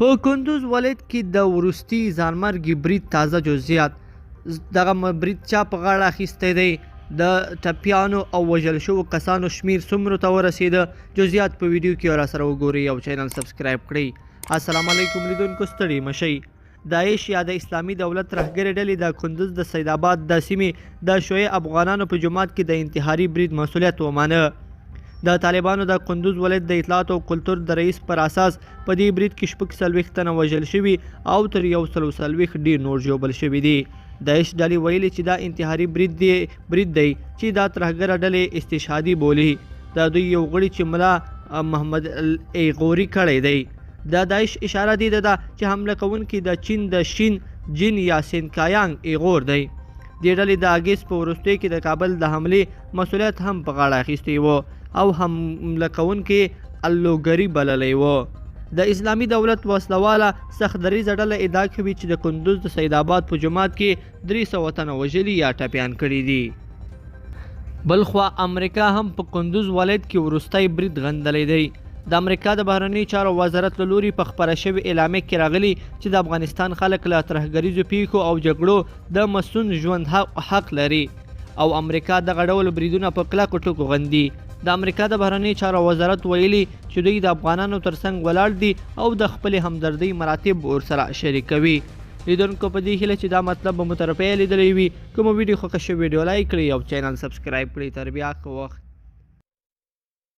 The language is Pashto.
په کندوز ولایت کې د وروستي ځانمرګي برید تازه جزئیات، دغه برید چا په غاړه اخیستی دی، د ټپیانو او وژل شوو کسانو شمیر څومره ته ورسېده، جزئیات په ویډیو کې راسره وګورئ او چینل سبسکرایب کړئ. السلام علیکم لیدونکو، ستړي مشئ. داعش یا د اسلامي دولت ترهګرې ډلې د کندوز د سید آباد د سیمې د شیعه افغانانو په جومات کې د انتحاري برید مسولیت ومانه. د طالبانو د کندوز ولایت د اطلاعاتو او کلتور د رئیس پر اساس په دې برید کې 46 تنه وژل شوي او تر 140 ډېر نور ژوبل شوي دي. داعش ډلې ویلي چې دا انتحاري برید دی برید دی چې دا ترهګره ډلې استشهادي بولي. د دوی یو غړي چې ملا محمد ایغوري کړی دی. د داعش اشاره دې ته ده چې حمله کوونکی د چین د شین جین یا سینکایانګ ایغور دی. دې ډلې د اګست په وروستیو کې د کابل د حملې مسولیت هم په غاړه اخیستی و او حمله کوونکی اللوګري بللی و. د اسلامي دولت وسلواله سخت دریځه ډله ادعا کوي چې د کندوز د سید آباد په جومات کې 300 تنه وژلي یا ټپیان کړي دي. بلخوا امریکا هم په کندوز ولایت کې وروستی برید غندلی دی. د امریکا د بهرنیو چارو وزارت له لوري په خپره شوې اعلامیه کې راغلي چې د افغانستان خلک له ترهګریزو پیښو او جګړو د مصون ژوند حق لري او امریکا دغه ډول بریدونه په کلکو ټکو غندي. د امریکا د بهرنیو چارو وزارت ویلي چې دوی د افغانانو ترڅنګ ولاړ دي او د خپلې همدردۍ مراتب ورسره شریکوي. لیدونکو په دې هیله چې دا مطلب به مو تر پایه لیدلی وي. که مو ویډیو خوښه شوې، ویډیو لایک کړئ او چینل سبسکرایب کړئ. تر بیا ښه وخت.